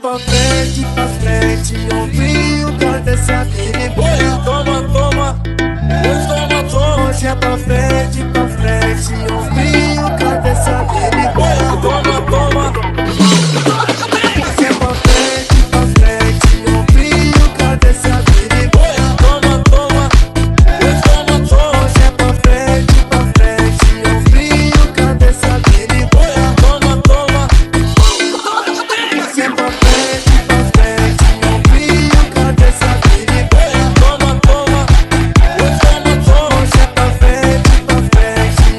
Pra frente, ombrinho, cabeça, vira. Toma, toma, toma, toma. Hoje é pra frente, ombrinho, cabeça, vira. Toma, toma. Hoje é pra frente, ombrinho, cabeça, vira. Toma, toma, toma, toma. Hoje é pra frente, ombrinho, cabeça, vira. Toma, toma. Hoje é pra frente, ombrinho, cabeça, vira. Toma, toma, toma, toma. Hoje é pra frente,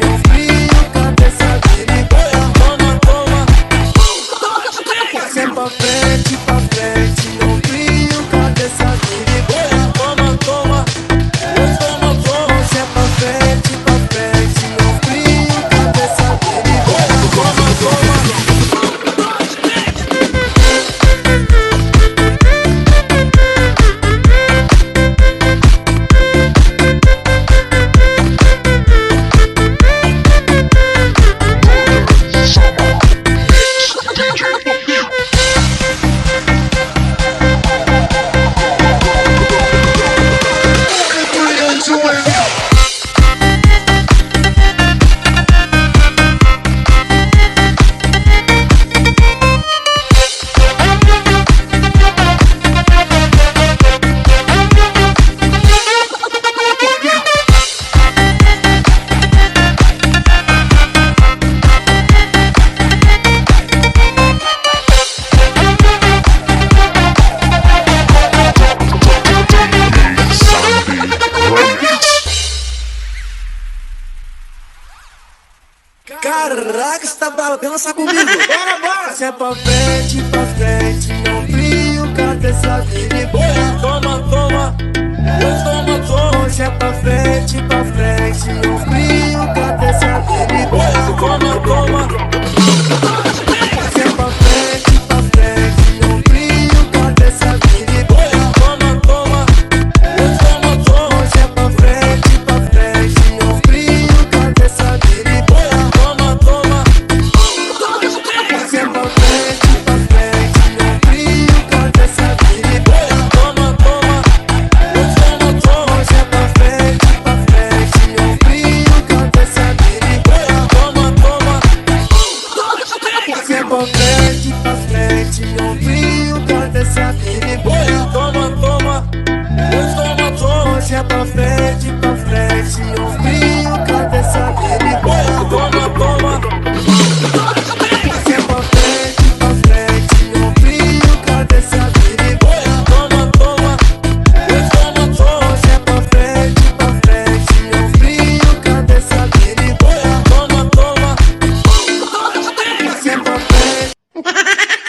ombrinho, cabeça, vira. Toma, toma. Hoje é pra frente, ombrinho, cabeça, vira. Toma, toma, toma, toma. Hoje é pra frente, ombrinho, cabeça, vira. Toma, toma. Summer Mix DJ Popinho. Three, two, one. DJ Sandy Remix. Caraca, você tá bravo, dança comigo. Bora, bora. Hoje é pra frente.